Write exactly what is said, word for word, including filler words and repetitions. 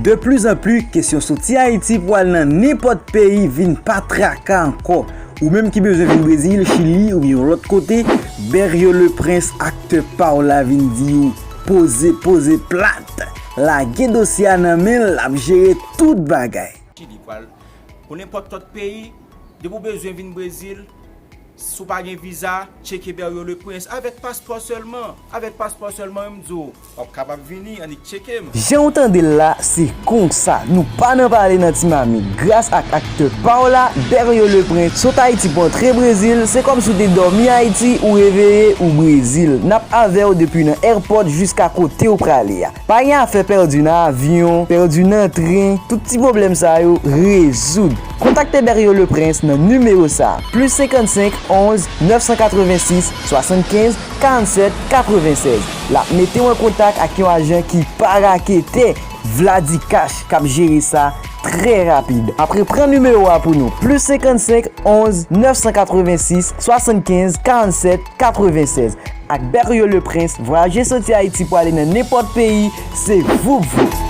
De plus en plus, kesyon soti Ayiti pou al nan nenpòt peyi vin pa traka ankò. Ou menm ki bezwen vin Brezil, Chili oubyen yon lòt kote, Berrio le Prince, aktè pa w la, vin di w poze, poze plat. Lage dosye a nan men l, l ap jere tout bagay. Chili, pou al pou nenpòt lòt peyi, depi w bezwen vin Brezil, si w pa gen viza, tcheke Berrio le Prince avèk paspò sèlman. Avèk paspò sèlman, m di w, w ap kapab vini, annik tcheke m. Jan w tande l la, se konsa, nou pa nan pale nan ti mamit. Gras ak aktè pa w la, Berrio le Prince sot Ayiti pou antre Brezil, se kòmsi w te dòmi Ayiti, ou reveye, ou Brezil. N ap avè w depi nan airport jiska kote w prale a. Pa gen afè pèdi nan avyon, pèdi nan tren, tout ti pwoblèm sa yo rezoud. Kontakte Berrio le Prince nan nimewo sa, plis senkannsenk, onz, nèf san katrevensis, swasannkenz, karannsèt, katrevennsèz. L ap mete w an kontak ak yon ajan ki pa raketè, Vladi Cash, k ap jere sa trè rapid. Apre, pran nimewo a pou nou, plis senkannsenk, onz, nèf san katrevensis, swasannkenz, karannsèt, katrevennsèz. Ak Berrio le Prince, vwayaje soti Ayiti pou ale nan nenpòt peyi, se voup voup.